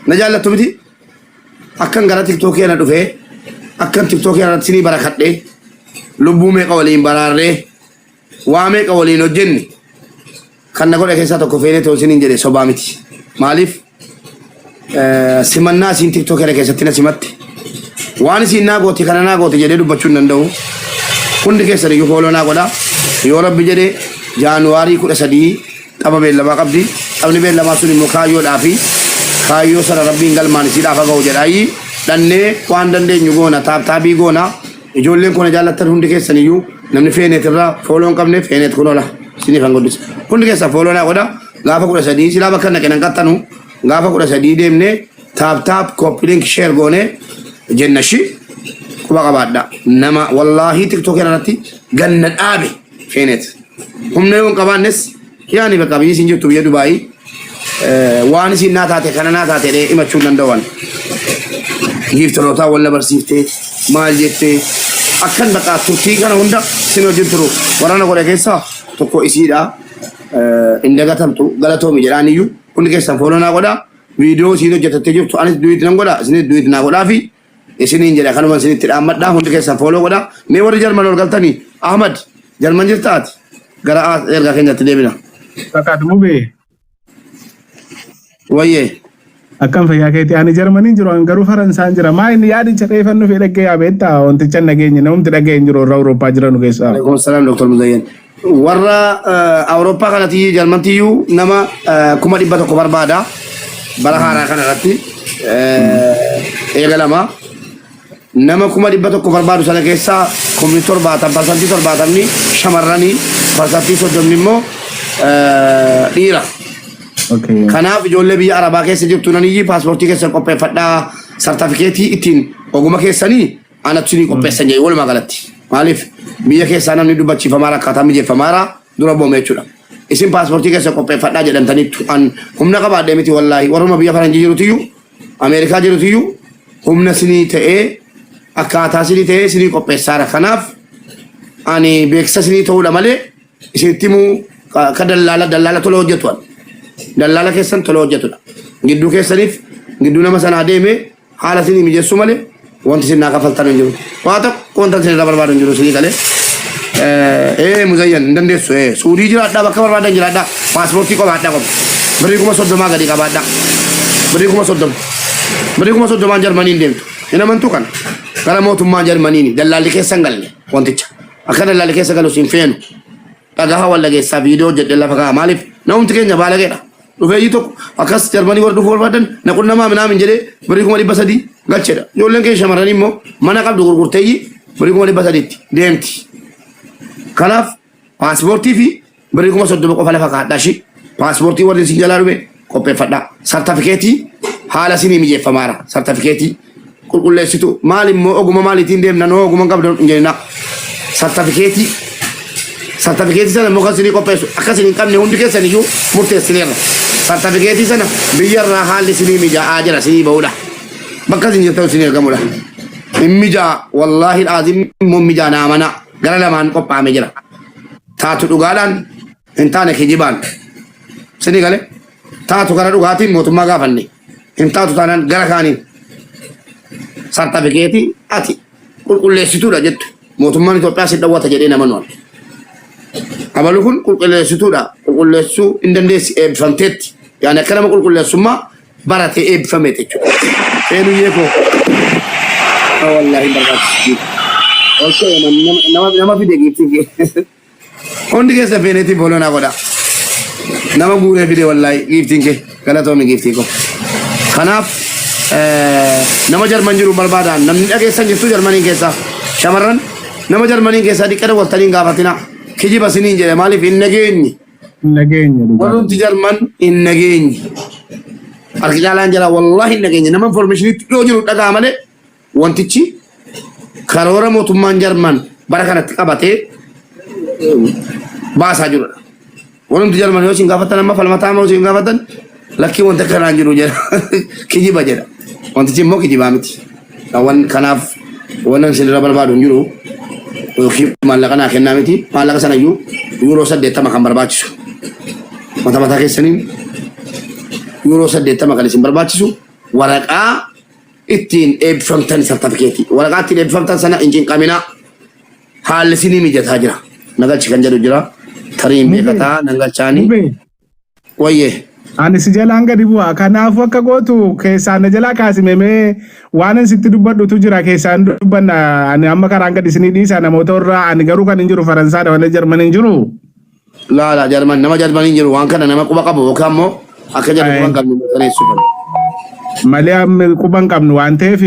Na jaallattu miti? Akkan gara tiktookii kana dhufee akkan tiktookii kanatti sinii barakadhee lubbuu meeqa waliin baraarree waa meeqa waliin hojjenne kan na godhe keessaa tokko feenee ta'u isiniin jedhe sobaa miti. Maaliif simannaa isiin tiktookii kana keessatti na simatte waan isiin naa goote kana naa goote jedhee dubbachuu hin danda'u. Hundi keessan iyyuu fooloo naa godha. Yoo rabbi jedhe Jaanuwaarii 13 tapha beellamaa qabdi. Taphni beellamaa sun immoo kaayyoodhaa fi kaayyoo sana rabbiin galmaan isiidhaaf haa ga'u jedhaayyi dhannee waan dandeenyu goona taaptaabii goona. Ijoolleen koo na jaallattan hundi keessan iyyuu namni feeneet irraa fooloo hin qabne feeneet kun ola isiniif han guddisa. Hundi keessan fooloo naa godha. Gaafa 13 silaa bakka naqe nan qaxxanu gaafa 13 deemne taap taap copy link share goone jenna shi quba qabaadha. Nama wallaahii tiktookii irratti ganna dhaabe feeneet. Humna yoo hin qabaannes yaani bakka biyyi isin jirtu biyya Dubaayii waan isin naa taate kana naa taate jedhee himachuu hin danda'an. Giiftarootaa wal na barsiiftee maal jettee akkan bakka turtii kana hunda isin wajjin turu warra na godhe keessaa tokko isiidha. Hin dagatamtu galatoomi jedhaan iyyuu hundi keessan fooloo naa godhaa. Viidiyoo isiin hojjetattee jirtu anis duwit nan godha isinis duwit naa godhaa fi isiniin jedha kanuma isinitti dhaammadha hundi keessan fooloo godha. Mee warri Jarman ol galtanii Ahmad Jarman jirta ati gara ergaa keenyatti deebina. Fakkaatu mubee Wayyee. Akkam fayyaa keetii? Ani Jarmaniin jiru, an garuu Faransaan jira. Maa inni yaadicha dheeffannu fi dhaggee yaa beektaa wanticha hin dhageenye namumti dhagee hin jiru warra Awurooppaa jiranu keessaa. Alaikum salam Dr. Muzayyan. Warra Awurooppaa kanatti Jarmantiyyuu nama 100,000 barbaada. Bara haaraa kana irratti eegalama. Nama 100,000 barbaadu sana keessaa 70,000 70% shamarranii 30% immoo dhiira. Kanaaf ijoollee biyya Arabaa keessa jirtu nan iyyi paaspoortii keessan qopheeffadhaa sartifikeetii ittiin oguma keessanii anatu isinii qopheessan jedhe walumaa galatti. Maaliif biyya keessaa namni dubbachiifamaara akkaataa mijeeffamaara dura boome jechuudha. Isin paaspoortii keessan qopheeffadhaa jedhamtaniittu an humna qabaadhee miti wallaahi warruma biyya faranjii jirutiyyuu Ameerikaa jirutiyyuu humna isinii ta'ee akkaataa isinii ta'ee isinii qopheessaara. Kanaaf ani beeksisa isinii ta'uudha malee isinitti himuu akka dallaala dallaala tola hojjetu ani. Dallaala keessan tola hojjetudha. Gidduu keessaniif gidduu nama sanaa deemee haala isinii mijeessuu malee wanti isin naa kafaltan hin jiru. Waa tokko wanta isin irraa barbaadu hin jiru isinii galee. Ee muzayyan hin dandeessu ee suudii jiraadhaa bakka barbaadan jiraadhaa paaspoortii qobaadhaa qofa birrii 30,000 gadi qabaadhaa birrii 30,000 birrii 30,000n Jarmaniin deemtu hin amantuu kana gara mootummaa Jarmaniin dallaalli keessa hin galle wanticha akka dallaalli keessa galu siin feenu. Dhagaha wal dhageessaa viidiyoo hojjedhee lafa kaa'a. Maaliif namumti keenya baalageedha. Dhufeeyyii tokko akkas Jarmanii warra dhufuu barbaadan na qunnamaa minaamin jedhee birrii 300,000 galchedha. Ijoolleen keenya shamarranii immoo mana qabdu gurgurteeyyii birrii 300,000tti deemti. Kanaaf paaspoortii fi birrii 30,000 qofa lafa kaa'adhaa ishii. Paaspoortii warri isin jalaa dhume qopheeffadhaa. Sartifikeetii haala isinii mijeeffamaara. Sartifikeetii qulqulleessitu maal immoo oguma maaliitiin deemna noo oguma hin qabdu hin jedhinaa. Sartifikeetii sartifikeetii sana immoo kan isinii qopheessu akka isin hin qabne hundi keessan iyyuu murteessineerra. Sartifikeetii sana biyyarraa haalli isinii mijaa'aa jira isinii ba'uudha. Bakka isin jirtan isinii argamudha. Hin mijaa'a wallaahi aazim immoo mijaa naa amanaa gara lamaan qophaa'ame jira. Taatu dhugaadhaan hin taane kijibaan. Isinii galee taatu gara dhugaatiin mootummaa gaafanne hin taatu taanaan gara kaaniin sartifikeetii ati qulqulleessituudha jettu mootummaan Itoophiyaa si dhawwata jedhee nama nuwan. Abalu kun qulqulleessituudha qulqulleessuu hin dandeessi eebbifamteetti yaani akka nama qulqulleessummaa baratee eebbifameeti jechuudha. Eenyuyyee koo wallaahi hin barbaachisu. Okay, nama nama fide giiftii kee. Hundi keessa feeneetiin follow naa godha. Nama guuree fide wallaahi giiftiin kee galatoomi giiftii koo. Kanaaf nama Jarman jiru barbaadaan namni dhageessan jirtu Jarmaniin keessaa shamarran nama Jarmaniin keessaa dhiqqana waltanii hin gaafatina. Kijiba siniin jedhe maaliif hin nageenye. Hin nageenye dhugaa. Warrumti Jarman hin nageenye. Harki caalaan jira wallaahi hin nageenye nama informationitti dhiyoo jiru dhagaa malee Wantichi karoora mootummaan Jarman bara kanatti qabatee baasaa jirudha. Wanti Jarman yoo isin gaafatan amma falmataa yoo isin gaafatan lakkii wanta kanaan jiru jedha. Kijiba jedha. Wantichi immoo kijibaa miti. Wan kanaaf wannan isin irra barbaadu hin jiru. Yookiin maallaqa naa kennaa miti. Maallaqa sanayyuu yuuroo 80 kan barbaachisu. Mata mataa keessaniin yuuroo 80 kan isin barbaachisu. Waraqaa ittiin eebbifamtan sartifikeetii. Waraqaa ittiin eebbifamtan sana hin cinqaminaa. Haalli isinii mijataa jira. Nagalchi kan jedhu jira. Tarii hin Mubee. beekataa nagalchaanii. Mubee. Wayyee. Ani si jalaan gadi bu'a. Kanaafuu akka gootu keessaan na jalaa kaasimemee waan ani sitti dubbadhutu jira keessaan dubbanna. Ani amma karaan gadi isinii dhiisa namoota irraa ani garuu kan hin jiru Faransaadha malee Jarmanii hin jiru. Laala Jarman nama Jarmanii jiru waan kana nama quba qabu yookaan immoo akka jedhu quba hin qabne mirkaneessuu qabu. Malee amma quba hin qabnu waan ta'eef.